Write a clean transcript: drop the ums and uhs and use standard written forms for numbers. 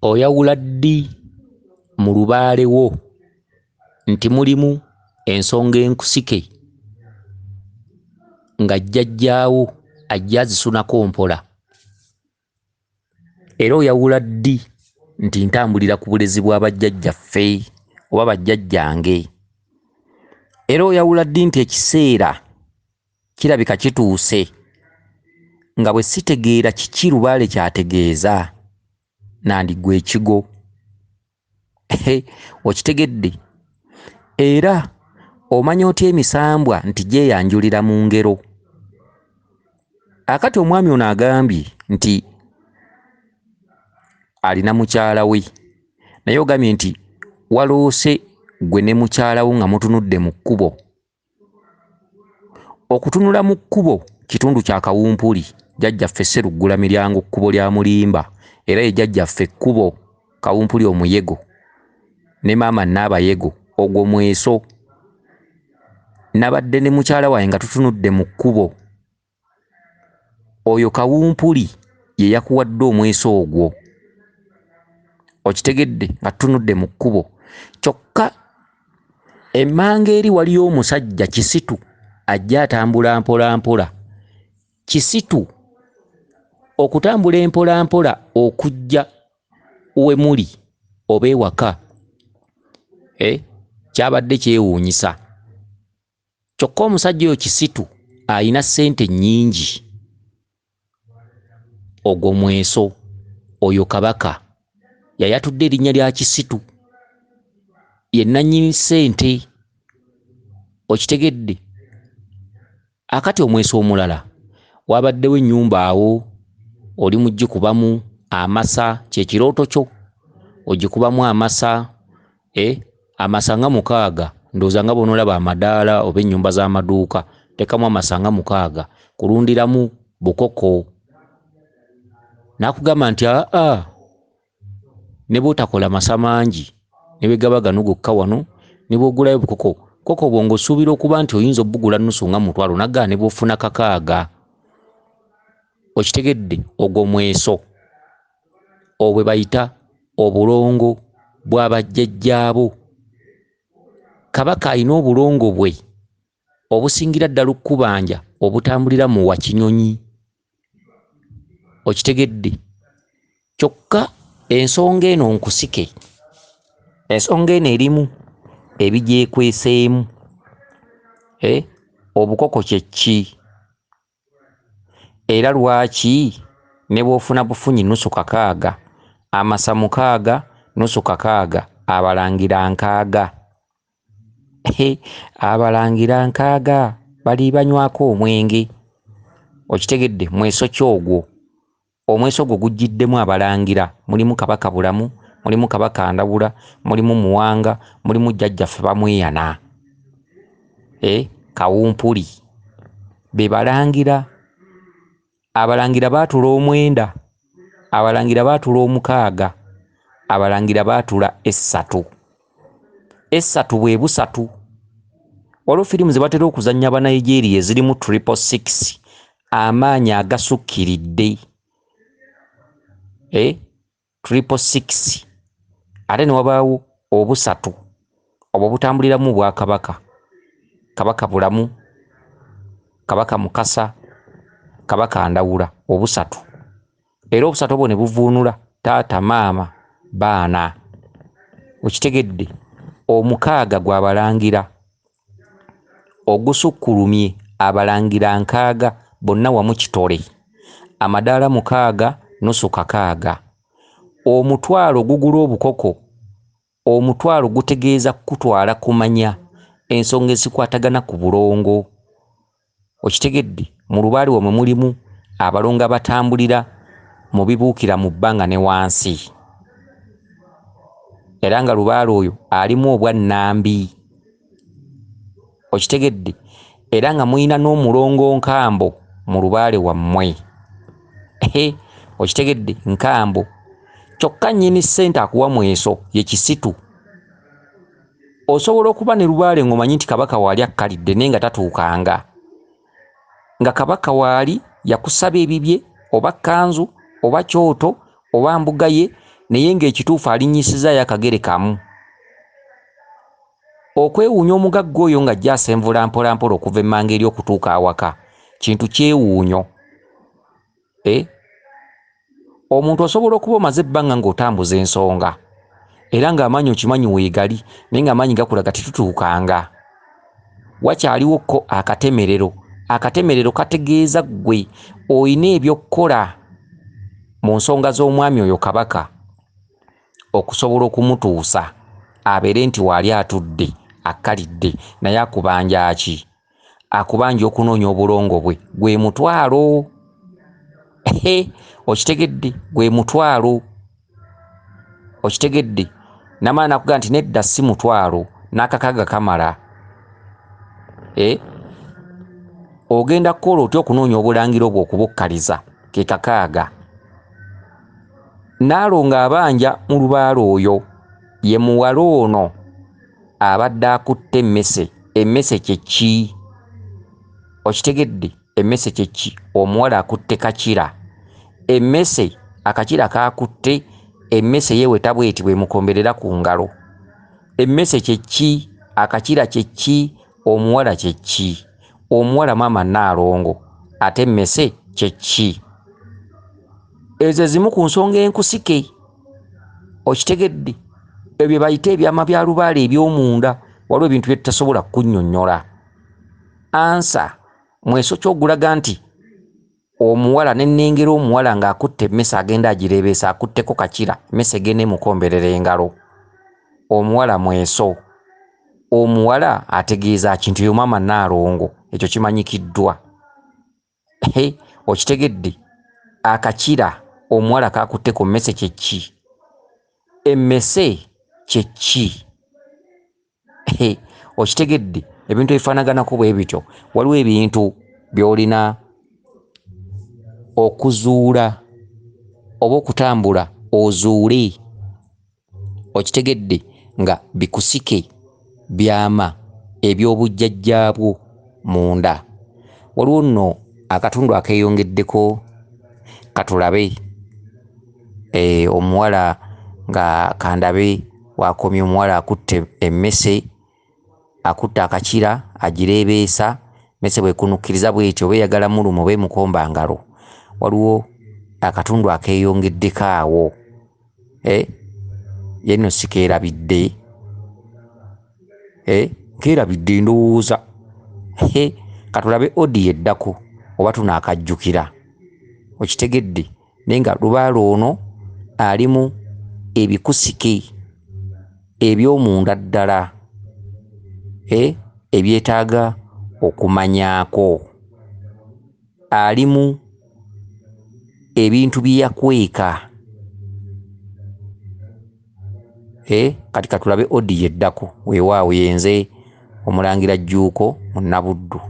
Oyawula ddi mu lubaale wo nti mulimu ensonga enkusike nga jjajjaawo ajja azisunako mpola? Era oyawula ddi nti ntambulira ku bulezi bwa bajjajjaffe oba bajjajjange? Era oyawula ddi nti ekiseera kirabika kituuse nga bwe sitegeera kiki lubaale ky'ategeeza nandigwa ekigo? Okitegedde? Era omanya otya emisambwa nti gyeyanjulira mu ngero? Akati omwami ono agambye nti alina mukyala we, naye ogambye nti waloose ggwe ne mukyala wo nga mutunudde mu kkubo. Okutunula mu kkubo kitundu kya kawumpuli. Jjajjaffe Sseruggula Miryango kkubo lya Mulimba era ye jjajjaffe kkubo Kawumpuli Omuyego ne maama Nnaabayego ogwo mweso. Nabadde ne mukyala wange nga tutunudde mu kkubo. Oyo kawumpuli ye yakuwadde omweso ogwo. Okitegedde nga tutunudde mu kkubo. Kyokka emmanga eri waliyo omusajja Kisitu ajja atambula mpolampola. Kisitu okutambula empolampola okujja we muli oba ewaka, kyabadde kyewuunyisa. Kyokka omusajja oyo Kisitu alina ssente nnyingi. Ogwo mweso. Oyo Kabaka yayatudde erinnya lya Kisitu. Ye nnannyini ssente. Okitegedde? Akati omweso omulala wabaddewo ennyumba awo oli mu gikubamu amasa, kye kirooto kyo ogikubamu amasa, amasa nga 6, ndowooza nga bw'onoolaba amadaala oba ennyumba z'amaduuka, teekamu amasa nga 6 kulundiramu bukoko. N'akugamba nti aa ne bw'otakola masa mangi ne bwe gaba gano gokka wano ne bw'ogulayo bukoko, bukoko bwo ng'osuubira okuba nti oyinza obbugula nusu nga 500, n'agamba ne bw'ofuna 6. Okitegedde? Ogwo mweso. Obwo bwe bayita obulongo bwa bajjajjaabo. Kabaka alina obulongo bwe obusingira ddala okukubanja obutambulira mu Wakinyonyi. Okitegedde? Kyokka ensonga eno nkusike. Ensonga eno erimu ebigyekweseemu. Obukoko kye ki? Era lwaki ne bw'ofuna bufunyi nusu 6, amasa 6, nusu 6, abalangira 60. Abalangira 60 bali banywako omwenge. Okitegedde? Mweso ki ogwo? Omweso ogwo gujjiddemu abalangira. Mulimu Kabaka Bulamu, mulimu Kabaka Ndawula, mulimu Muwanga, mulimu jjajjaffe Bamweyana. Kawumpuli. Be balangira. Abalangira baatula 9, abalangira baatula 6, abalangira baatula 3. 3 bwe busatu. Waliwo firimu ze batera okuzannya Abanigeria ezirimu triple six, amaanyi agasukkiridde. Triple six. Ate ne wabaawo obusatu obwo butambuliramu obwakabaka. Kabaka Bulamu, Kabaka Mukasa, Kabaka Ndawula, obusatu. Era obusatu obwo ne buvuunula taata, maama, baana. Okitegedde? 6 gw'abalangira ogusukkulumye abalangira 60 bonna wamu kitole. Amadaala 6, nusu 6. 10 gugula obukoko. 10 gutegeeza kukutwala kumanya ensonga ezikwatagana ku bulongo. Okitegedde? Mu lubaale wamwe mulimu abalongo abatambulira mu bibuukira mu bbanga ne wansi. Era nga lubaale oyo alimu obwannambi. Okitegedde? Era nga mulina n'omulongo Nkambo mu lubaale wammwe. Okitegedde? Nkambo. Kyokka nnyini ssente akuwa mweso ye Kisitu. Osobola okuba ne lubaale ng'omanyi nti Kabaka waali akkalidde naye nga tatuukanga. Nga Kabaka waali yakusaba ebibye oba kkanzu oba kyoto oba mbuga ye Naye ng'ekituufu alinnyisizaayo akagere kamu. Okwewuunya omugagga oyo ng'ajja asenvula mpolampola okuva emmanga eri okutuuka awaka kintu kyewuunyo. Omuntu osobola okuba omaze ebbanga ng'otambuza ensonga era ng'amaanyi okimanyi weegali, naye ng'amaanyi gakulaga tetutuukanga. Wakyaliwo ko akatemerero. Akatemerero kategeeza ggwe olina eby'okukola mu nsonga z'omwami oyo Kabaka okusobola okumutuusa abeere nti waali atudde akkalidde, naye akubanja ki? Akubanja okunoonya obulongo bwe gwe mutwalo. Okitegedde? Gwe mutwalo. Okitegedde? Namala nakugaa nti nedda si mutwalo, n'akakaaga kamala. Ogenda kukola otya okunoonya obulangira obwo okubukkaliza ke kakaaga? Naalongo abanja mu lubaale oyo ye muwala ono abadde akutte emmese. Emmese kye ki? Okitegedde? Emmese kye ki? Omuwala akutte kakira. Emmese akakira kaakutte, emmese yeeweta bw'eti bw'emukomberera ku ngalo. Emmese kye ki? Akakira kye ki? Omuwala kye ki? Omuwala maama Nnaalongo, ate emmese kye ki? Ezo zimu ku nsonga enkusike. Okitegedde? Ebyo bayite ebyama bya lubaale eby'omunda. Waliwo ebintu bye tutasobola kunnyonnyola. Ansa mweso ky'ogulaga nti omuwala ne nnengera omuwala ng'akutte emmese agenda agireebeesa akutteko kakira, emmese egenda emukomberera engalo. Omuwala mweso. Omuwala ategeeza ki nti oyo maama Nnaalongo, ekyo kimanyikiddwa. Okitegedde? Akakira omuwala k'akutte ku mmese kye ki? Emmese kye ki? Okitegedde? Ebintu ebifaanaganako bwe bityo. Waliwo ebintu by'olina okuzuula oba okutambula ozuule. Okitegedde? Nga bikusike byama eby'obujjajjaabwo munda. Waliwo nno akatundu akeeyongeddeko katulabe. Omuwala nga kandabe wakomye, omuwala akutte emmese, akutte akakira agireebeesa, emmese bw'ekunukkiriza bw'etyo oba eyagala muluma oba emukomba ngalo. Waliwo akatundu akeeyongeddeko awo. Ye nno sikeerabidde. Nkeerabidde ndowooza. Katulabe audio eddako oba tunaakajjukira. Okitegedde? Naye nga lubaale ono alimu ebikusike eby'omunda ddala, ebyetaaga okumanyaako. Alimu ebintu bye yakweka. Kati katulabe audio eddako. Weewaawo yenze Omulangira Jjuuko Munnabuddu.